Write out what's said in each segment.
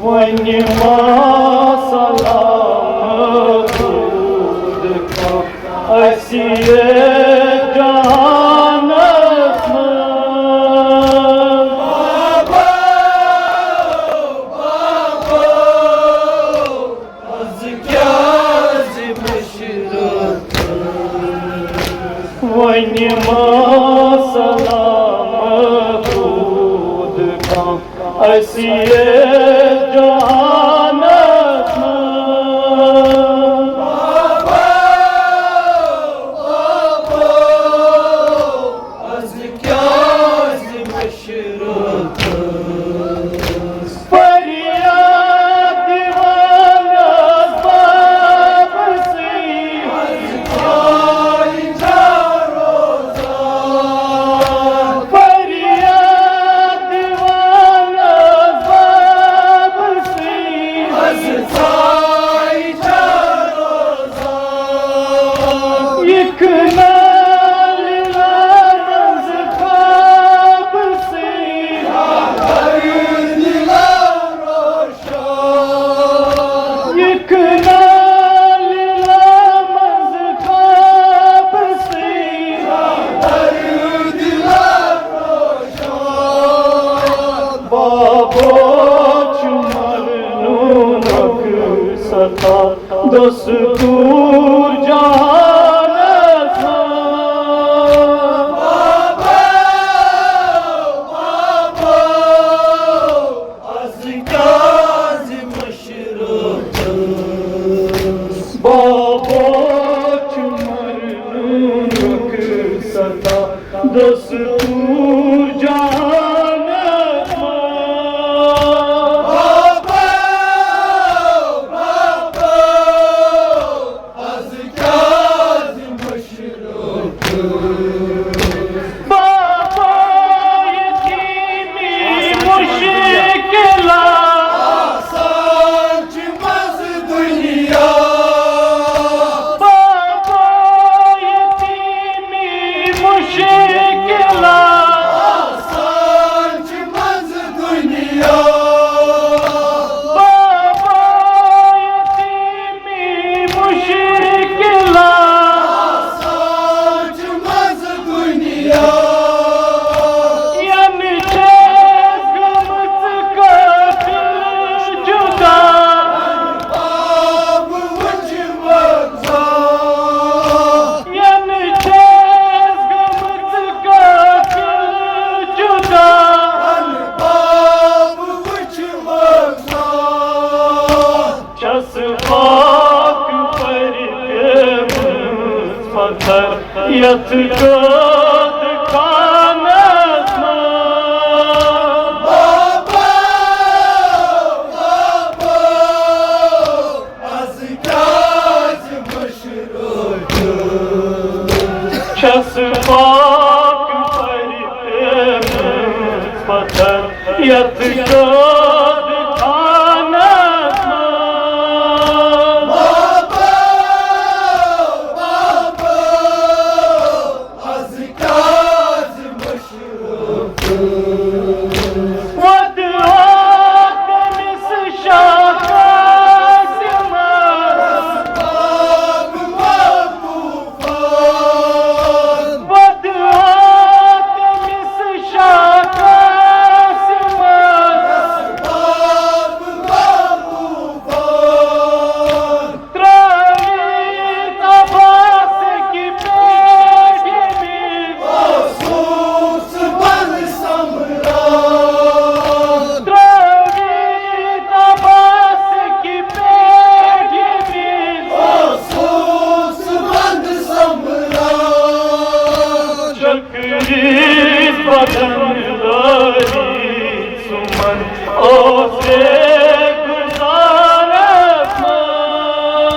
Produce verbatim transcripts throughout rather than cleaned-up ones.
وۄنۍ ما سلام روٗد کانٛہہ اَسہِ یَتھ جہانَس منٛز۔ بابا، بابا، از کیٛازِ مٔشرٲوتھٕ؟ وۄنۍ ما سلام روٗد کانٛہہ اَسہِ یَتھ جہانَس منٛز۔ بابا، بابا، از کیٛازِ مٔشرٲوتھٕ؟ فریاد دِوان ٲس بابہٕ سٕنٛدۍ۔ فریاد دِوان ٲس بابہٕ سٕنٛدۍ۔ یہِ کٕنال لِلہ منٛز خواب سٕے۔ یہِ کٕنال لِلہ منٛز خواب سٕے۔ بابا چھُ مرنُک ستا دستور جہانس منٛز۔ بابا، بابا، از کیٛازِ مٔشرٲوتھٕ؟ بابا چھُ مرنُک ستا دستور جہانس منٛز۔ بابا، بابا، از کیٛازِ مٔشرٲوتھٕ؟ بابا، ییٚتیٖمی مُشکِلات۔ آسان چھِ منٛز دُنیا۔ بابا، ییٚتیٖمی مُشکِلات۔ آسان چھِ منٛز دُنیا۔ بابا، ییٚتیٖمی مُشکِلات۔ آسان چھِ منٛز دُنیا۔ ینہٕ چھَس گٔمٕژ قٲفِل جُدا۔ آب وٕچھِ منٛزا۔ ینہٕ چھَس گٔمٕژ قٲفِل جُدا۔ آب وٕچھِ منٛزا۔ چھَس پاک پرِ پیمٕژ پتھر یتھ قٲد خانس منٛز۔ بابا، بابا، از کیٛازِ مٔشرٲوتھٕ؟ چھَس پاک پرِ پیمٕژ پتھر یتھ قٲد خانس منٛز۔ بابا، بابا، از کیٛازِ مٔشرٲوتھٕ؟ وۄدٕ آو تٔمِس شاہ قاسمس۔ وۄدٕ آو تٔمِس شاہ قاسمس۔ ترٛٲوِتھ عباسٕکۍ پٲٹھۍ ییٚمِس۔ اوسُس بنٛد سمران۔ ترٛٲوِتھ عباسٕکۍ پٲٹھۍ ییٚمِس۔ اوسُس بنٛد سمران۔ چکرِس بدن لٲرِتھ سُمن اوس ہے گُزارس منٛز۔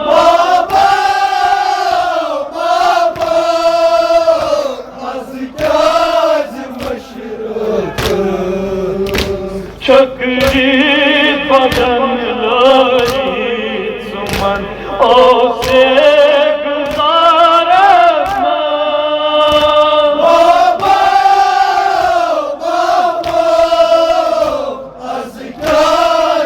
بابا، بابا، از کیٛازِ مٔشرٲوتھٕ؟ چکرِس بدن لٲرِتھ سُمن اوس ہے گُزارس منٛز۔ بابا، بابا، از کیٛازِ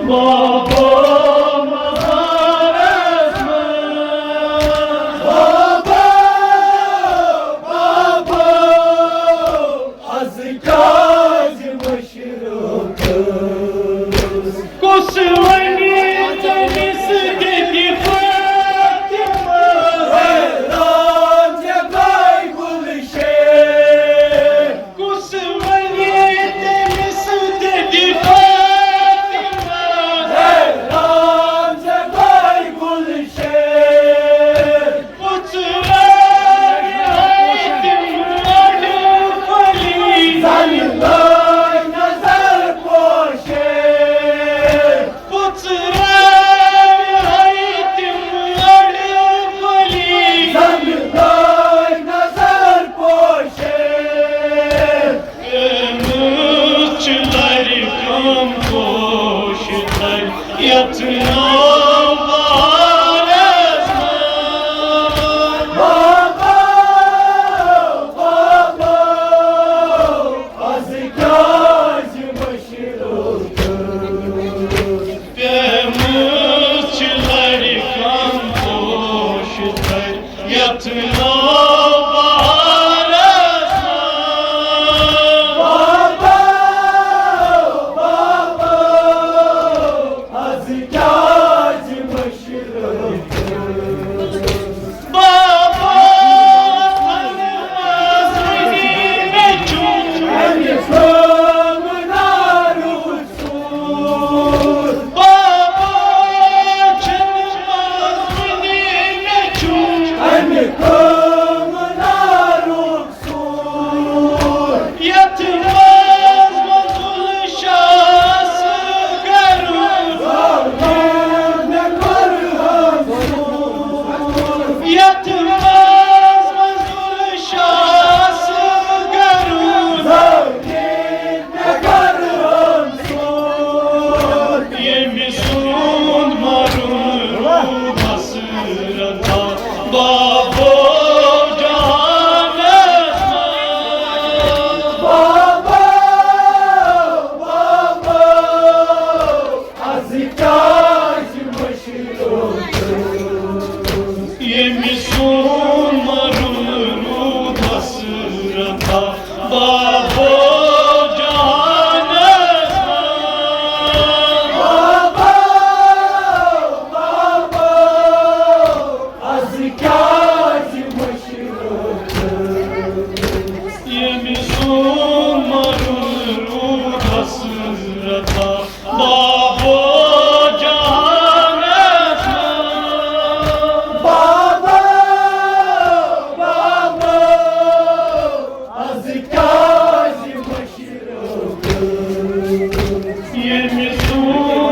بابا مزارس منٛز، بابا، بابا، از کیٛازِ مٔشرٲوٕس؟ کُس وَنہِ تٔمِس دِدِ فاطمہ؟ حیران ژےٚ گٔے گُلشن۔ کُس وَنہِ تٔمِس دِدِ فاطمہ؟ حیران ژےٚ گٔے گُلشن۔ پُژراوِ ہے تِم اَڈٕ پھٔلی۔ زَنہِ لٲگۍ نظر پوشن۔ پُژراوِ ہے تِم اَڈٕ پھٔلی۔ زَنہِ لٲگۍ نظر پوشن۔ پیمٕژ چھِ لَرِ کم پوش تَلہِ یَتھ نوبہارس منٛز۔ بابا، بابا، از کیٛازِ مٔشرٲوٕس؟ پیمٕژ چھِ لَرِ کم پوش تَلہِ یَتھ نوبہارس منٛز۔ بابا، بابا، از کیٛازِ مٔشرٲوٕس؟ بابا، تھنہٕ منٛز وُنی مےٚ چھُ اَمہِ کٲمہٕ نارُک سوٗر۔ بابا، تھنہٕ منٛز وُنی مےٚ چھُ اَمہِ کٲمہٕ نارُک سوٗر۔ یَتھ منٛز منظور شاہ اصغرُن۔ یَتھ منٛز منظور شاہ اصغرُن۔ ییٚمہِ سُنٛد مَرُن روٗد حسرتا بابو جہانس منٛز۔ بابا، بابا، از کیٛازِ مٔشرٲوٕس؟ ییٚمہِ سُنٛد مَرُن روٗد حسرتا بابو جہانس منٛز۔ بابا، بابا، از کیٛازِ مٔشرٲوٕس؟ ییٚمہِ سُنٛد مَرُن روٗد حسرتا بابو جہانس منٛز۔ بابا، بابا، از کیٛازِ مٔشرٲوٕس؟ ییٚمہِ سُنٛد